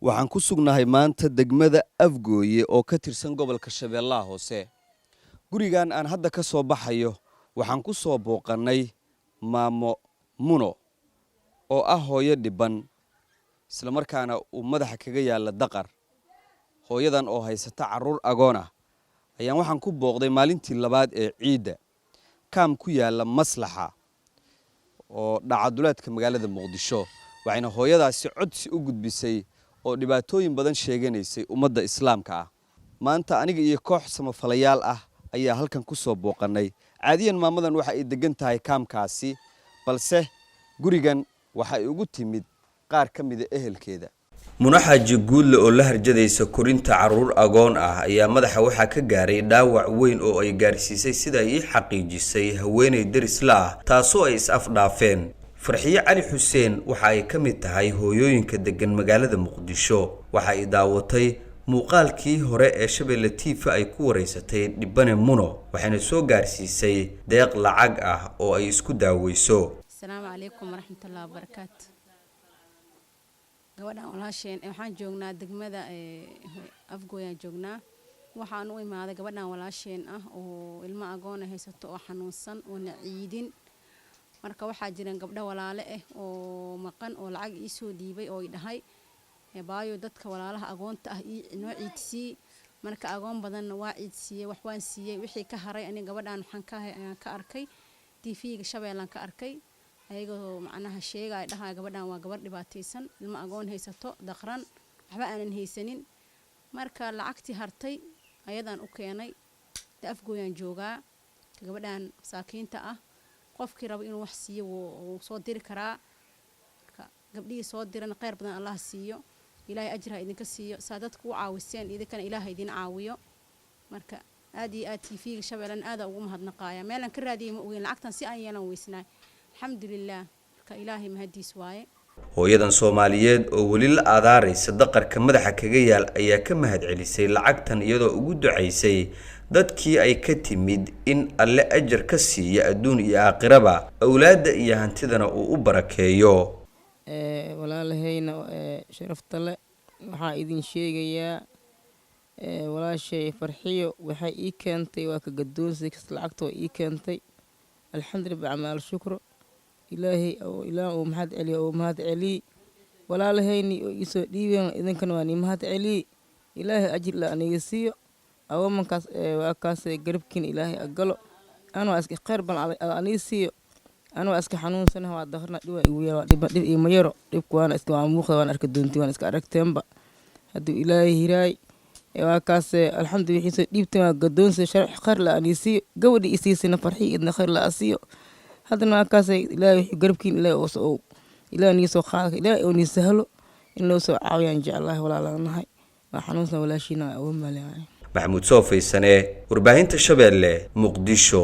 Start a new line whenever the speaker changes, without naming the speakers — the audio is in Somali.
Waxaan ku sugnahay maanta degmada Afgooye oo ka tirsan gobolka Shabeellaha Hoose. Gurigan aan hadda ka soo baxayo waxaan ku soo booqannay maamo Muno oo ah hooyo dhibban, islamarkaana uu madaxa kaga yaalla daqar. Hooyadan oo haysata carruur agoon ah ayaan waxaan ku booqday maalintii labaad ee ciidda kaam ku yaalla Maslaxa oo dhacaduleedka magaalada Muqdisho. Waxayna hooyadaasi codsi u gudbisay oo dhibaatooyin badan sheeganaysay ummadda islaamka ah. Maanta aniga iyo koox samafalayaal ah ayaa halkan ku soo booqannay. Caadiyan maamadan waxa ay degan tahay kaamkaasi, balse gurigan waxa ay ugu timid qaar ka mida ehelkeeda. Muno Xaaji Guudle oo la harjadaysa korinta carruur agoon ah ayaa madaxa waxaa ka gaaray dhaawac weyn oo ay gaarsiisay, sida ay ii xaqiijisay haweeney deris la ah, taasoo ay is-afdhaafeen. Farxiyo Cali Xuseen waxa ay ka mid tahay hooyooyinka degan magaalada Muqdisho. Waxa ay daawatay muuqaalkii hore ee Shabeelle TV ay ku wareysatay dhibane Muno, waxayna soo gaarsiisay deeq lacag ah oo ay isku daaweyso.
Asalaamu calaykum waraxmatullahi wabarakaatu. Gabadhan walaasheen, waxaan joognaa degmada Afgooyaan joognaa. Waxaan u imaaday gabadhan walaasheen ah oo ilmo agoona haysato oo xanuunsan oona ciidin. Marka waxaa jireen gabdho walaale ah oo maqan oo lacag iisoo dhiibay oo i dhahay, "Baayo, dadka walaalaha agoonta ah noo ciidsii." Marka agoon badanna waa ciidsiiyey, wax waan siiyey. Wixii ka haray aniga gabadhan waxaan ka ayaan ka arkay TV-ga Shabeellaan ka arkay, ayagoo macnaha sheegaya, dhahaya gabadhan waa gabar dhibaataysan, ilmo agoon haysato, daqran, waxba aanan haysanin. Marka lacagtii hartay ayadaan u keenay. De Afgooyaan joogaa. Gabadhan masaakiinta ah qofkii raba inuu wax siiyo wuu soo diri karaa. Marka gabdhihii soo diran kheyr badan Allah siiyo, Ilaahay ajir ha idinka siiyo. Saa dadka u caawiseen, idinkana Ilaaha idin caawiyo. Marka aad iyo aad TV-ga Shabeellan aada ugu mahadnaqaaya. Meelaan ka raadiyay ma ogeyn lacagtan, si aan yeelan weysnaay. Alxamdulilah, marka Ilaahay mahadiis waaye.
Hooyadan Soomaaliyeed oo weli la aadaaraysa daqarka madaxa kaga yaal ayaa ka mahadcelisay lacagtan, iyadoo ugu ducaysay dadkii ay ka timid in Alle ajar ka siiya adduun iyo aakhiraba, awlaadda iyo hantidana uu u barakeeyo.
Walaalahayna sharafta le, waxaa idin sheegayaa walaashay Farxiyo waxay ii keentay, waa ka gadoonsay kasta lacagta waa ii keentay. Alxamdulillah bacmaal shukro. Ilaahay oo Ilaah uu mahad celiyo oo mahad celiy. Walaalahayni oo iisoo dhiibeen, idinkana waa nii mahad celiy. Ilaahay ajir la aniga siiyo. Awoomankaas waa kaas garabkiina Ilaahay agalo. Anoo iska kheyr badan aniga siiyo. Anoo iska xanuunsanaha, waa daqrna, dhib waa igu yar, waa dhib, dhib iima yaro. Dhibku waana iska waa muuqda, waan arki doonti, waan iska aragteenba hadduu Ilaahay hiraay. Waa kaas, alxamdulillah. Wixii soo dhiibteen waa gadoonsa, sharaf kheyr la aniga siiyo. Gabadhi isiisana Farxiyo idna kheyr la siiyo. Haddana waa kaas, Ilaahay wixii garabkiin Ilaahay oo Ilaahay nii soo qaada, Ilaahay oo nii sahlo in loo soo caawiyaan jeclahay. Walaalanahay, waa xanuunsan walaashiina, waa uga maaleeyahay.
Maxamuud Soofaysane, warbaahinta Shabeelle, Muqdisho.